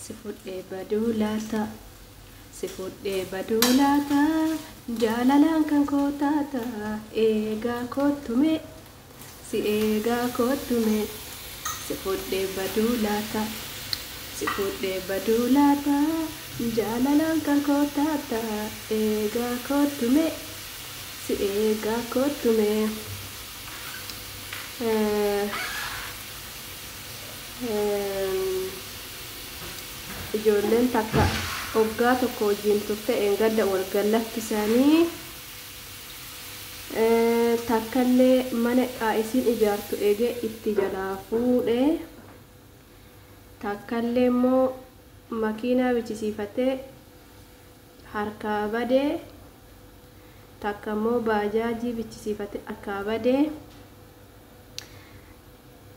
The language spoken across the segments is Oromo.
Si fudhee baduu laata? Si fudhee baduu laata? Jaalalaan kan koo taata. Eegaa kottume. Si eegaa kottume. Si fudhee baduu laata? Si fudhee baduu laata? Jaalalaan kan koo taata. Eegaa kottume. Si eegaa kottume. Ijoolleen takka waggaa tokko wajjin turte eengadda wal gallakkisanii, takkallee mana isiin ijaartu eegee itti jalaa fuudhe, takkallee immoo makiinaa bichisiifatee harkaa badee, takka immoo baajaajii bichisiifatee harkaa badee,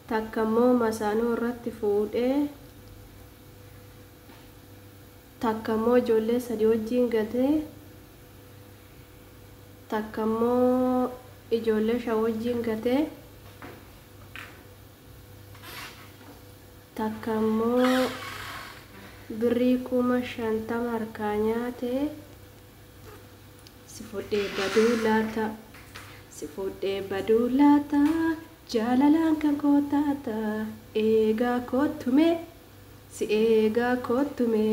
takka immoo masaanuu irratti fuudhee, takka immoo ijoollee sadii wajjin gatee, takka immoo ijoollee 5 wajjin gatee, takka immoo birrii 50,000 harkaa nyaate. Si fudhee baduu laata? Si fudhee baduu laata? Jaalalaan kan koo taata. Eegaa kottume. Si eegaa kottume.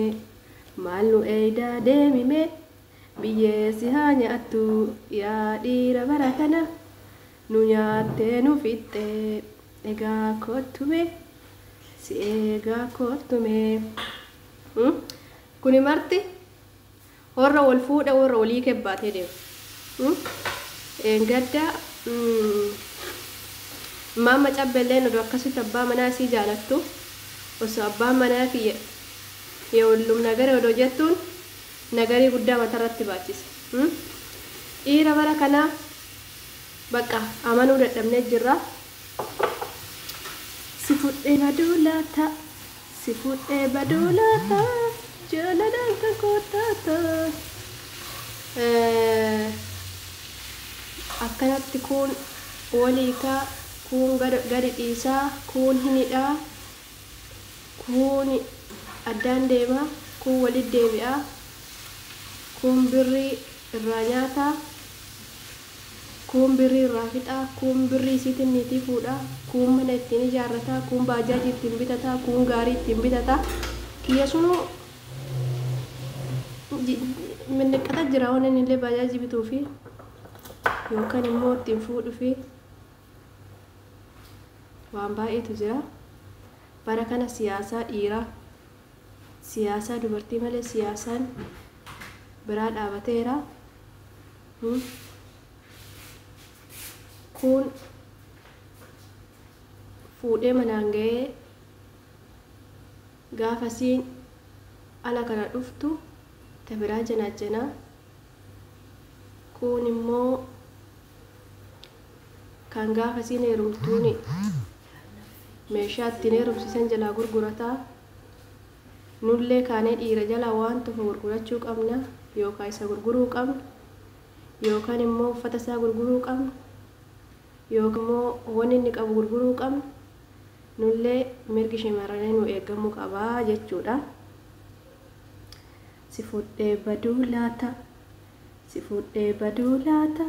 Maal nu eeydaa deemime? Biyyee si haa nyaattu yaa dhiira bara kana. Nu nyaattee nu fixxee. Egaa kottume. Si eegaa kottume. Kuni marti warra wal fuudhe, warra walii kebbaatee deemu. Gadda maama cabbelleen odoo akkasitti abbaa manaa isii jaalattu, osoo abbaan manaa kiyya የሁሉም ነገር odoo jettuun nagarii guddaa matarratti baachise. Dhiira bara kanaa bakka amanuu dadhabnee jirra. Si fudhee baduu laata? Si fudhee baduu laata? Jaalalaan kan koo taata. Akkanatti kuun waliikaa, kuun gadi dhiisaa, kuun hin hidhaa, kuun addaan deemaa, kuun walit deebi'aa, kuun birrii irraa nyaataa, kuun birrii irraa fixaa, kuun birrii isiitiin niitii fuudhaa, kuun mana ittiin ijaarrataa, kuun baajaajii ittiin bitataa, kuun gaarii ittiin bitataa. Kiyya sunuu minniqqata jira, waan inni illee baajaajii bituufi yookaan immoo ittiin fuudhuufi waan baay'eetu jira. Bara kana siyaasaa dhiiraa, siyaasaa dubartii malee siyaasaan biraa dhaabateera. Kun fuudhee manaan ga'ee gaafasiin ala kana dhuftu ta biraa janaajjanaa. Kun immoo kan gaafasiin heerumtuuni meeshaa ittiin heerumsiisan jalaa gurgurataa. Nullee kaanee dhiira jalaa waan tokko gurgurachuu qabna, yookaan isa gurguruu qabna, yookaan immoo uffata isaa gurguruu qabna, yookaan immoo wanni inni qabu gurguruu qabna. Nullee mirgi shamarranii nu eegamuu qabaa jechuudha. Si fudhee baduu laata? Si fudhee baduu laata?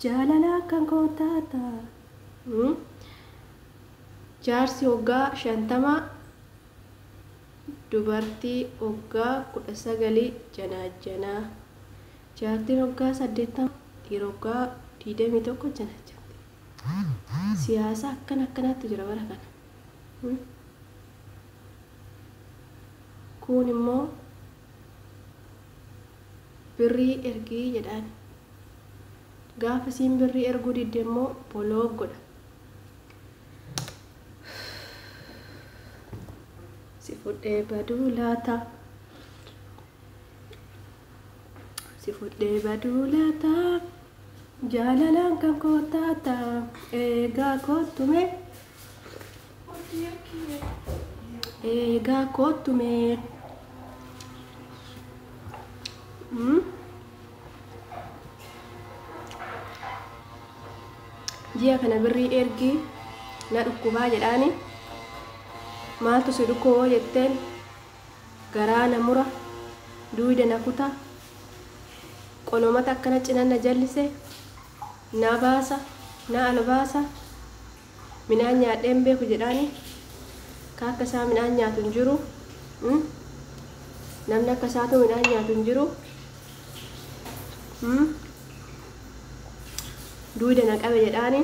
Jaalala kan koo taata. Jaarsi waggaa 50 dubartii waggaa 19 janaajjanaa. Jaartiin waggaa 80 dhiira waggaa 21 janaajjanti. Siyaasa akkana akkanaatti jira bara kana. Kun immoo birrii ergii jedhaan. Gaafa isiin birrii erguu didde immoo block godha. Si fudhee baduu laata? Si fudhee baduu laata? Jaalalaan kan koo taata. Eegaa kottume. Eegaa kottume. Ji'a kana birrii ergii, na dhukkubaa jedhaani. Maaltu si dhukkuboo jetteen? Garaa na mura, duwida na kuta, qolomata akkana cina na jallise, na baasa, na albaasa, midhaan nyaadheen beeku jedhaani. Ka akka isaa midhaan nyaatu hin jiru. Namni akka isaatu midhaan nyaatu hin jiru. Duwida na qabe jedhaani.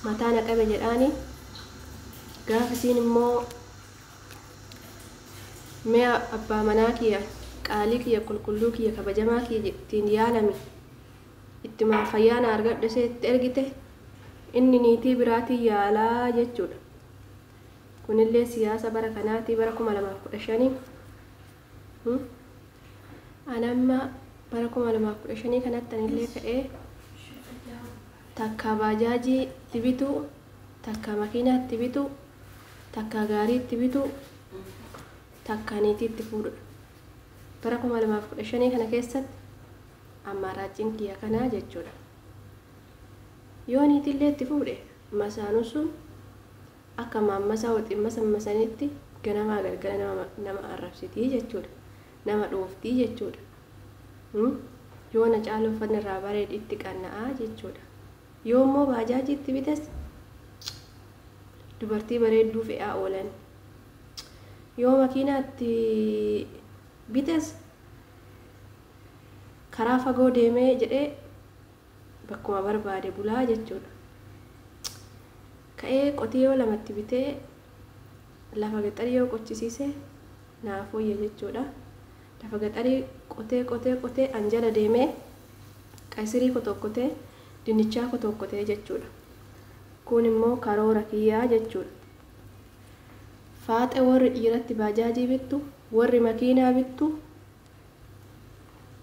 Mataa na qabe jedhaani. Gaafa isiin immoo mi'a abbaa manaa kiyya, qaalii kiyya, qulqulluu kiyya, kabajamaa kiyya ittiin yaalame, ittimaan fayyaa na argadhu ishee itti ergite, inni niitii biraatiin yaalaa jechuudha. Kunillee siyaasa bara kanaatii, bara 2015. Ani amma bara 2015 kanatti anillee ka'ee takka baajaajii itti bitu, takka makiinaa itti bitu, takka gaarii itti bitu, takka niitii itti fuudhudha. Bara 2015 kana keessatti ammaaraachiin kiyya kanaa jechuudha. Yoo niitillee itti fuudhe, masaanuun sun akka maammasaa waxii masanitti ganamaa galgala nama arrabsitii jechuudha. Nama dhooftii jechuudha. Yoo na caalu uffanni irraa bareedu itti qanna'aa jechuudha. Yoo immoo baajaajii itti bites, dubartii bareedduu fe'aa oolan. Yoo makiinaa itti bites, karaa fagoo deemee jedhee bakkuma barbaade bulaa jechuudha. Ka'ee qotiyoo lamatti bitee lafa gaxarii yoo qochisiise naaf wayya jechuudha. Lafa gaxarii qotee qotee qotee an jala deemee qaysirii kotokkotee, dinnichaa kotokkotee jechuudha. Kun immoo karoora kiyyaa jechuudha. Faaxe warri dhiiratti baajaajii bittu, warri makiinaa bittu,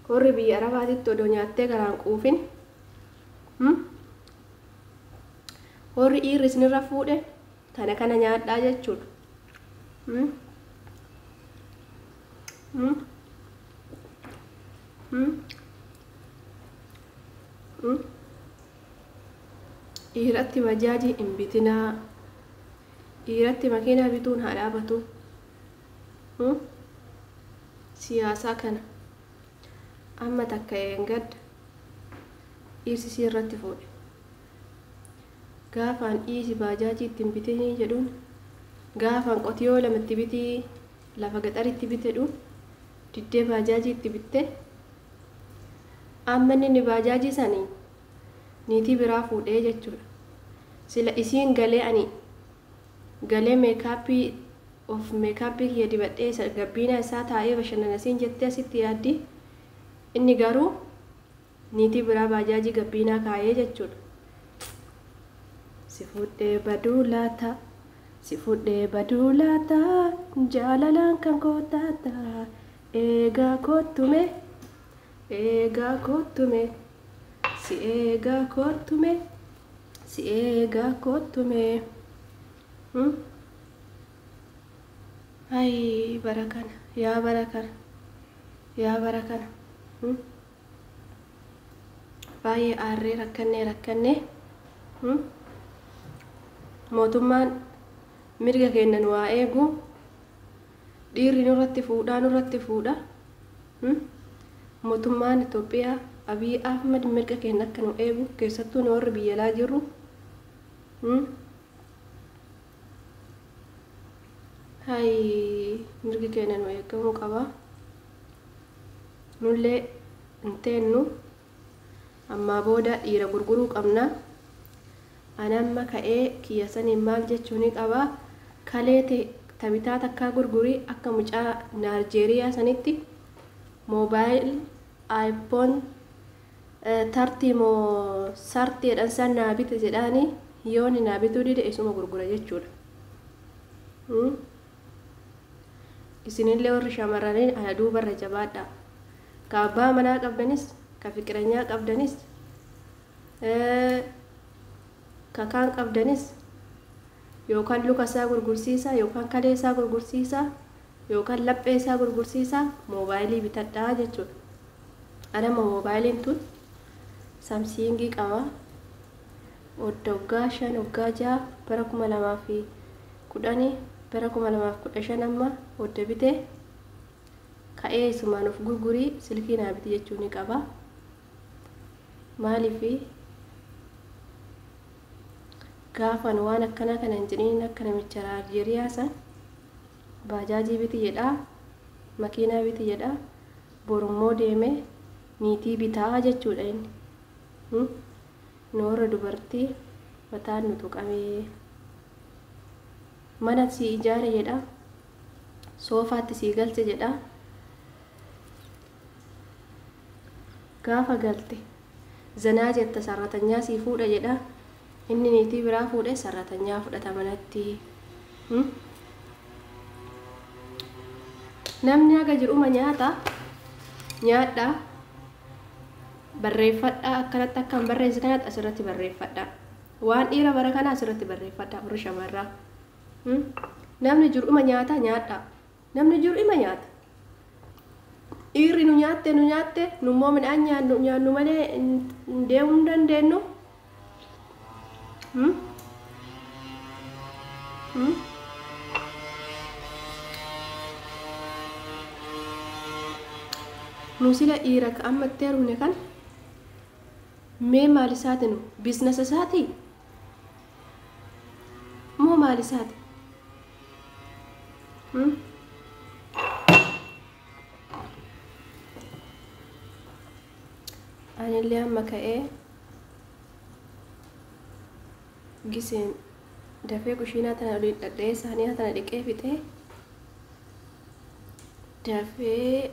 warri biyya arabaatitti odoo nyaattee garaan quufin, warri dhiirri isinirra fuudhe tana kana nyaadhaa jechuudha. Dhiiratti bajaajii hin bitinaa. Dhiiratti makiinaa bituun haa dhaabatu. Siyaasaa kana amma takka eengadda dhiirsi si irratti fuudhe. Gaafaan dhiisi baajaajii ittiin bitinii jedhuun, gaafaan qotiyoo lamatti bitii lafa gaxaritti bitedhuun diddee baajaajii itti bitte. Amma inni baajaajii sanii niitii biraa fuudhee jechuudha. Sila isiin galee, ani galee meekaappii of meekaappii kiyya dibadhee gabbiina isaa taa'ee bashannanasiin jettee asitti yaaddi. Inni garuu niitii biraa baajaajii gabbiinaa kaayee jechuudha. Si fuudhee baduu laata? Si fuudhee baduu laata? Jaalalaan kan koo taata. Eegaa kottume. Eegaa kottume. Si eegaa kottume. Si eegaa kottume. Ay, bara kana, yaa bara kana, yaa bara kana. Baay'ee aarree rakkannee rakkannee. Mootummaan mirga keenya nu haa eegu. Dhiirri nurratti fuudhaa, nurratti fuudha. Mootummaan Itoophiyaa Abiy Ahmed mirga keenya akka nu eegu, keessattuu nu warri biyya alaa jirru. Hay, mirgi keenya nu eegamuu qaba. Nullee hin teennu. Ammaa booda dhiira gurguruu qabna. Ani amma ka'ee kiyya saniin maal jechuu ni qaba? Kalee tabitaa takkaa gurgurii, akka mucaa Naarjeeriyaa sanitti mobile iPhone 30 moo 30 jedhan san naa bite jedhaani. Yooni naa bituu dide, isuma gurgura jechuudha. Isinillee warri shamarranii ana duubarra jabaadha. Ka abbaa manaa qabdanis, ka fiqiranyaa qabdanis, ka kaan qabdanis, yookaan luka isaa gurgursiisaa, yookaan kalee isaa gurgursiisaa, yookaan laphee isaa gurgursiisaa, moobaayilii bitadhaa jechuudha. Anama moobaayiliin tun Samsungii qaba. Odda waggaa 5 waggaa 6 bara 2010 bara 2015 amma odda bitee ka'ee isumaan of gurgurii silkii naa biti jechuu ni qaba. Maaliif gaafan waan akkanaa kana hin jedhiniin akka namicha Aljeeriyaa san baajaajii biti jedhaa, makiinaa biti jedhaa, borummoo deemee niitii bitaa jechuudha inni. Nu warra dubartii mataan nu tuqamee mana sii ijaare jedhaa, soofaatti sii galche jedhaa. Gaafa galte zanaa jetta sarratanyaa sii fuudha jedha. Inni niitii biraa fuudhe sarratanyaa fudhata manatti. Namni haga jiruma nyaata nyaadha barreeffadha akkanatti akka hin barreesse kanatti asirratti barreeffadha. Waan dhiira bara kana asirratti barreeffadha warri shamarraa. Namni jiruma nyaata nyaadha. Namni jiruma nyaata. Dhiirri nu nyaatte nu nyaatte nummoo midhaan nyaannu nyaannu malee deemuu hin dandeenyu. Nu sila dhiira ka amma itti heerumne kan mee maal isaati nu biizinasa isaatii moo maal isaati? Anillee amma ka'ee giseen dafee kushiinaa tana oliin dhadhee saanii tana dhiqee fixee dafee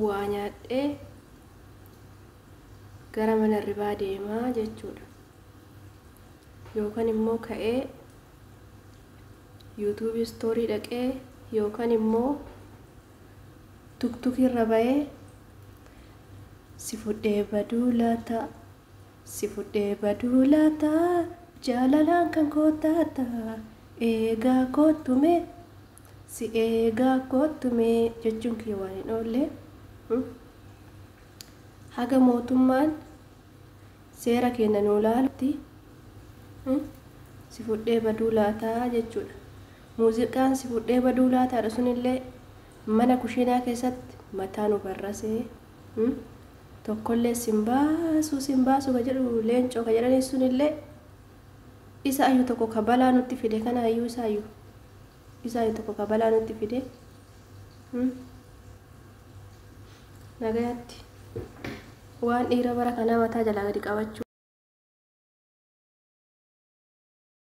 waa nyaadhee gara mana ribaa deemaa jechuudha. Yookaan immoo ka'ee yuutuubii istoorii dhaqee yookaan immoo tuktukirra ba'ee si fudhee baduu laata, si fudhee baduu laata, jaalalaan kan koo taata, eegaa kottume, si eegaa kottume jechuun kiyya waan hin oolle. Haga mootummaan seera keenya nuu laalutti si fudhee baduu laataa jechuudha. Muuziqaan si fudhee baduu laataadha sunillee mana kushiinaa keessatti mataa nu barrasee tokkollee sin baasu ka jedhu leencoo ka jedhanii sunillee isa ayyuu tokko ka balaa nutti fide kana ayyuu isa ayyuu tokko ka balaa nutti fide. Nagayaatti waan dhiira bara kanaa mataa jalaa gadi qabachuu.